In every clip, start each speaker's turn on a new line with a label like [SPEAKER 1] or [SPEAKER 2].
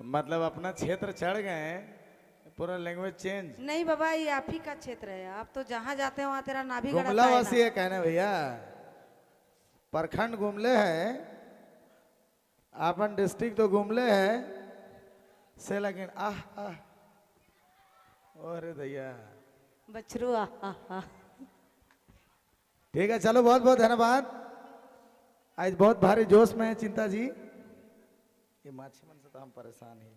[SPEAKER 1] मतलब अपना क्षेत्र चढ़ गए, पूरा लैंग्वेज चेंज।
[SPEAKER 2] नहीं बाबा, ये आप ही का क्षेत्र है, आप तो जहाँ जाते हैं वहाँ तेरा नाभि गड़ता
[SPEAKER 1] गुमला
[SPEAKER 2] है
[SPEAKER 1] वासी
[SPEAKER 2] ना।
[SPEAKER 1] है कहना भैया, प्रखंड गुमले है, अपन डिस्ट्रिक्ट तो गुमले है से, लेकिन आह आह अरे भैया
[SPEAKER 2] बछरू आह आह।
[SPEAKER 1] ठीक है, चलो बहुत बहुत धन्यवाद। आज बहुत भारी जोश में है चिंता जी, ये माछी मन से तो हम परेशान हैं।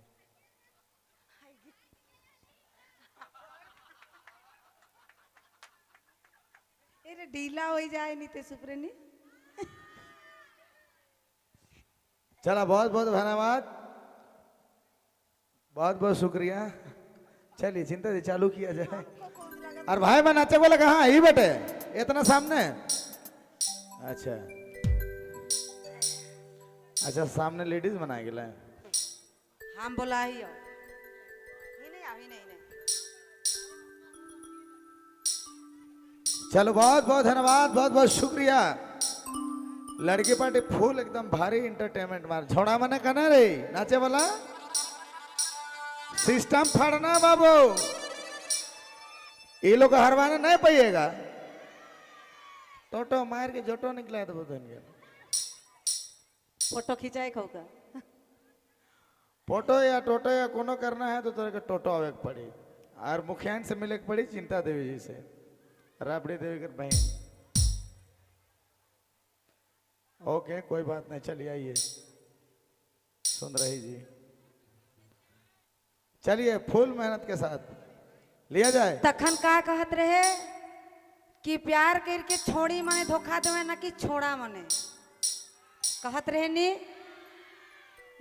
[SPEAKER 2] अरे ढीला हो जाए नहीं ते सुपरेनी।
[SPEAKER 1] चलो बहुत बहुत धन्यवाद, बहुत बहुत शुक्रिया। चलिए चिंता जी चालू किया जाए। और भाई मैं नाचे बोला कहाँ ही बैठे इतना सामने। अच्छा अच्छा, सामने लेडीज बनाए गए।
[SPEAKER 2] हम बोला ही हो नहीं नहीं नहीं।
[SPEAKER 1] चलो बहुत बहुत धन्यवाद, बहुत बहुत शुक्रिया। लड़की पार्टी फुल एकदम भारी इंटरटेनमेंट मार छोड़ा मने कना रे नाचे वाला सिस्टम फाड़ना बाबू, ये लोग हरवाना नहीं पाइएगा। टोटो मार के जोटो निकला तो
[SPEAKER 2] फोटो खिंचाए खोका
[SPEAKER 1] फोटो या टोटो या कोनो करना है तो तेरे को टोटो आवे के पड़ी और मुखियान से मिले के पड़ी, चिंता देवी जी से, राबड़ी देवी कर बहन। ओके कोई बात नहीं, चलिए आइए सुन रही जी। चलिए फुल मेहनत के साथ लिया जाए।
[SPEAKER 2] तखन का कहत रहे कि प्यार करके छोड़ी मने धोखा देवे ना कि छोड़ा मने कहत रहे नी।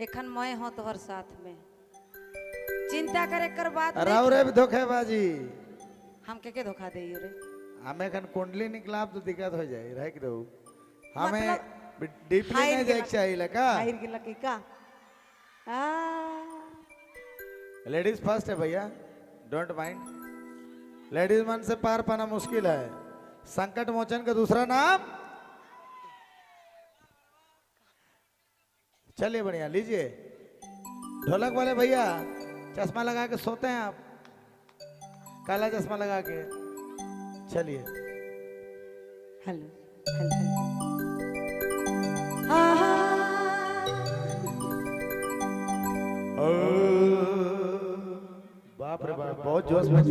[SPEAKER 2] एखन मैं हूं तोहर साथ में, चिंता करे कर बात नहीं।
[SPEAKER 1] राव रे भी धोखेबाजी,
[SPEAKER 2] हम के के धोखा दे रे?
[SPEAKER 1] हमें एखन कुंडली निकला तो दिक्कत हो जाए, रह के दो हमें डीपली नहीं जाए चाहिए का।
[SPEAKER 2] हायर गेला की का
[SPEAKER 1] लेडीज फर्स्ट है भैया, don't mind. Ladies मन से पार पाना मुश्किल है। संकट मोचन का दूसरा नाम। चलिए बढ़िया लीजिए। ढोलक वाले भैया चश्मा लगा के सोते हैं आप, काला चश्मा लगा के। चलिए
[SPEAKER 2] हेलो हेलो
[SPEAKER 1] बाप रे बाप, बहुत जोश में।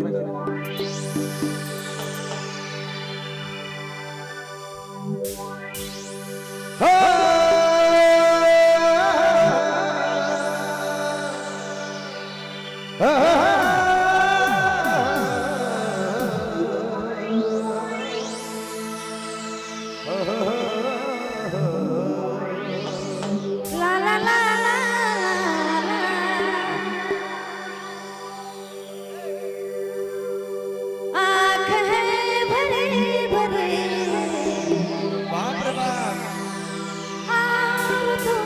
[SPEAKER 2] ला ला ला ला आँख है भरे भरे,
[SPEAKER 1] बाप रे बाप,
[SPEAKER 2] और तुम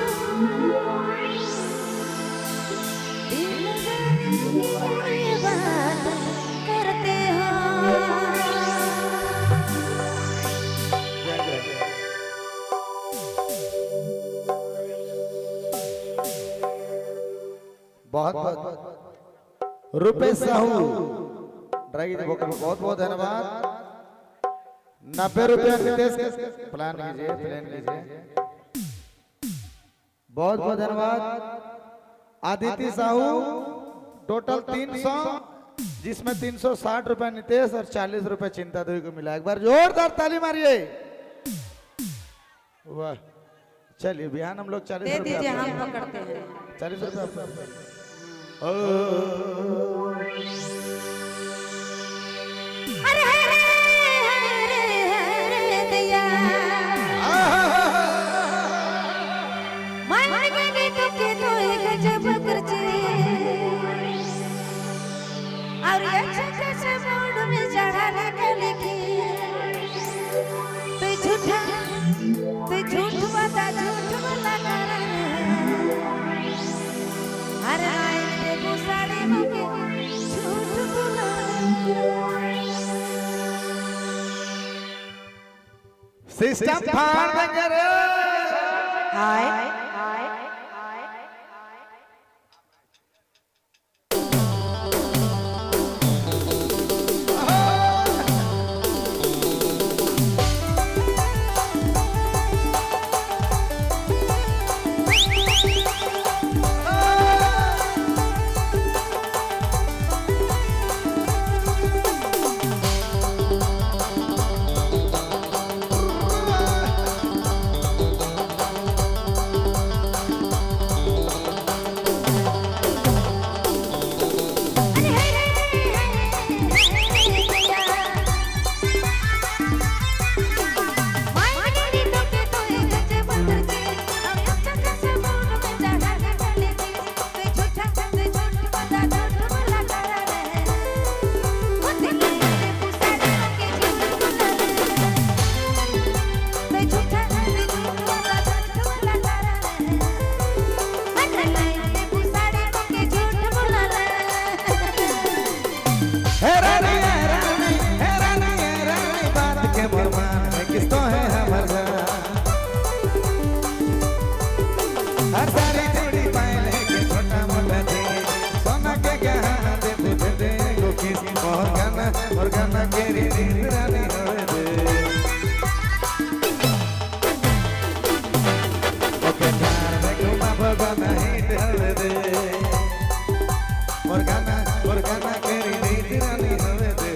[SPEAKER 2] दिल की बात करते हो।
[SPEAKER 1] बहुत बहुत रुपेश साहू ड्राइवर बहुत बहुत धन्यवाद। 90 रुपया नितेश प्लान कीजिए, प्लान कीजिए। बहुत बहुत धन्यवाद। आदित्य साहू टोटल 300, जिसमें 360 रुपया नितेश और 40 रुपए चिंता देवी को मिला। एक बार जोरदार ताली मारिए। वाह, चलिए बिहान हम लोग 40
[SPEAKER 2] दे दीजिए,
[SPEAKER 1] रुपया
[SPEAKER 2] हम पकड़ते हैं।
[SPEAKER 1] 40 रुपया।
[SPEAKER 2] अरे हरे हरे हरे दैया, मन गली तो के तो गजब करचे, और ये छके से मोड़ में चढ़ा लगा लिखी। तू झूठा, तू झूठ बता, झूठ वाला कर। अरे आइन देबू साड़ी मके झूठ बोला।
[SPEAKER 1] सिस्टम फाड़ देंगे रे।
[SPEAKER 2] हाय हाय।
[SPEAKER 1] मोर गाना के रीत रानी होवे दे। ओके प्यार में घुमाबो गाना हिट होवे दे। मोर गाना के रीत रानी होवे दे।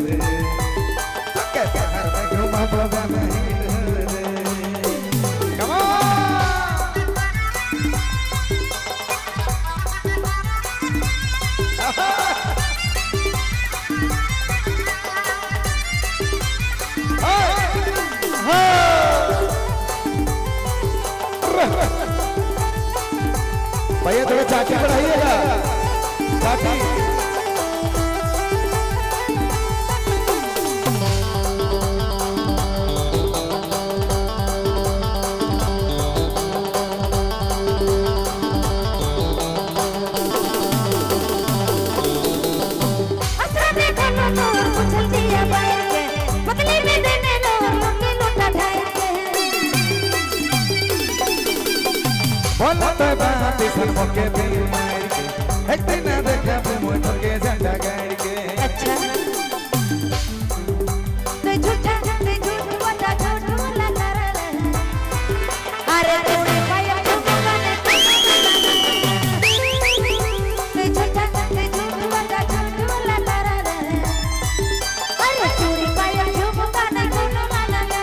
[SPEAKER 1] ओके प्यार में घुमाबो गाना हिट होवे दे। Come on! भैया थोड़ा चाटी बढ़ाइएगा, चाटी।
[SPEAKER 2] असरा देखो नो तोर कुचल दिया बाहर के, बदले में देने लो मुंडी लोटा ढाई के।
[SPEAKER 1] बोला तो बात सन मोके दिल मार के, एक दिन देखा मुझ के झंडा गाड़ के।
[SPEAKER 2] अच्छा ते झूठा ते झूठ वाला झूठ वाला तारा रहे। अरे तोड़े पाया झुमका ने ते झूठा ते झूठ वाला झूठ वाला तारा रहे। अरे चूड़ी पाया झुमका ने कोनो माना ना।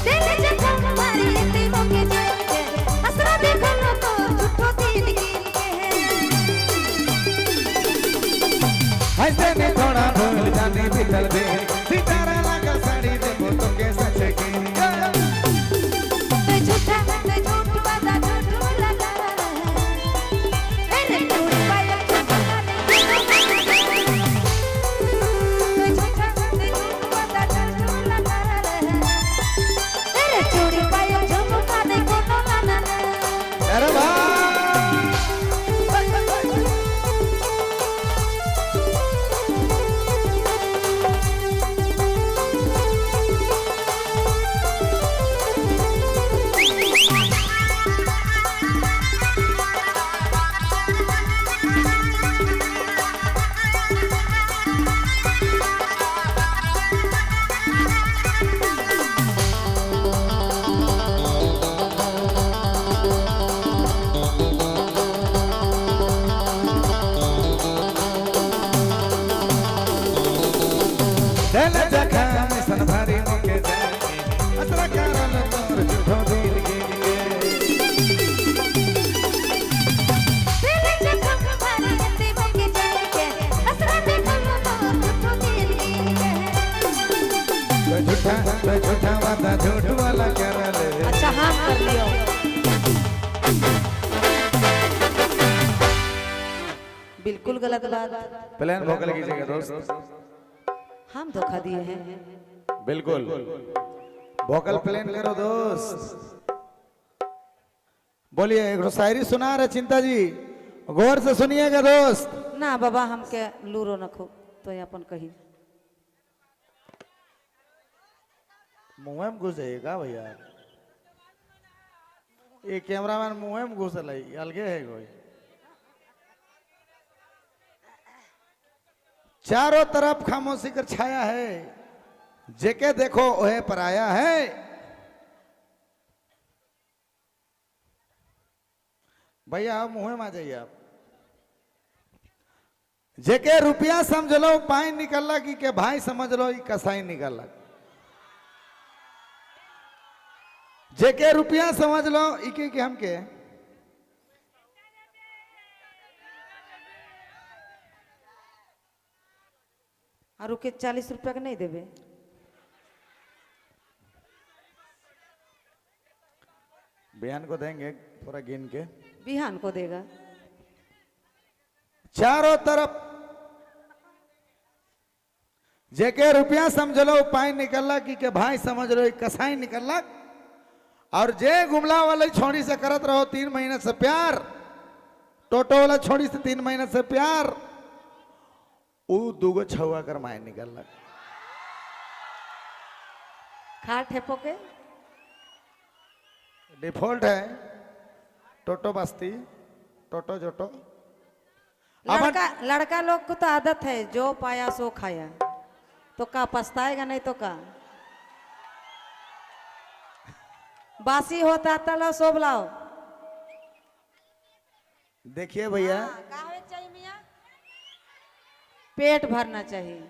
[SPEAKER 2] दिल जखम मारी ते मोके जान के, असरा देखो लो तो झूठो दिल गिन के।
[SPEAKER 1] हंसते ने थोड़ा भूल जानी भीतर दे, सितारा लगा साड़ी देखो तो के सच की।
[SPEAKER 2] ते झूठा ते झूठ वाला झूठ वाला तारा रहे। अरे चूड़ी पाया झुमका ने ते झूठा ते झूठ वाला झूठ वाला तारा रहे। अरे चूड़ी पाया झुमका ने कोनो माना ना।
[SPEAKER 1] अरे वाह! दिल जखम सन भारी मोके जाके, असरा कारण तोर झूठो दिल गिन के।
[SPEAKER 2] दिल जखम मारी ते मोके जान के, असरा देखो लो तो झूठो दिल गिन के।
[SPEAKER 1] तो झूठा वादा झूठ वाला कर ले।
[SPEAKER 2] अच्छा हाँ कर लियो। बिल्कुल गलत बात।
[SPEAKER 1] प्लान भोकल कीजिएगा दोस्त।
[SPEAKER 2] हम धोखा दिए हैं।
[SPEAKER 1] बिल्कुल वोकल प्लान करो दोस्त। बोलिए, एक शायरी सुना रहे चिंता जी, गौर से सुनिएगा दोस्त।
[SPEAKER 2] ना बाबा हमके लूरो नखो तो अपन कही।
[SPEAKER 1] मुँह में घुस जाइएगा भैया, ये कैमरामैन मुँह में घुस है, अलगे है कोई। चारों तरफ खामोशी कर छाया है, जेके देखो ओहे पराया है। भैया आप मुँह में आ जाइए आप। जेके रुपया समझ लो पाई निकलला की के भाई समझ लो ई कसाई निकलला। जेके रुपया समझ लो इके के हमके
[SPEAKER 2] और रुके 40 रुपया के नहीं देवे।
[SPEAKER 1] बिहान को देंगे थोड़ा गिन के।
[SPEAKER 2] बिहान को देगा।
[SPEAKER 1] चारों तरफ जेके रुपया समझ लो पाई निकलला की के भाई समझ लो कसाई निकलला। और जे गुमला वाले छोड़ी से करत रहो 3 महीने से प्यार, टोटो वाला छोड़ी से 3 महीने से प्यार, उ दूगो छुआ कर माए निकल लग।
[SPEAKER 2] खा ठेपो के
[SPEAKER 1] डिफॉल्ट है टोटो बस्ती टोटो जोटो।
[SPEAKER 2] लड़का लड़का लोग को तो आदत है, जो पाया सो खाया, तो का पछताएगा नहीं तो का बासी होता तला सोब लाओ।
[SPEAKER 1] देखिए भैया,
[SPEAKER 2] का होए चाहिए मियाँ? पेट भरना चाहिए।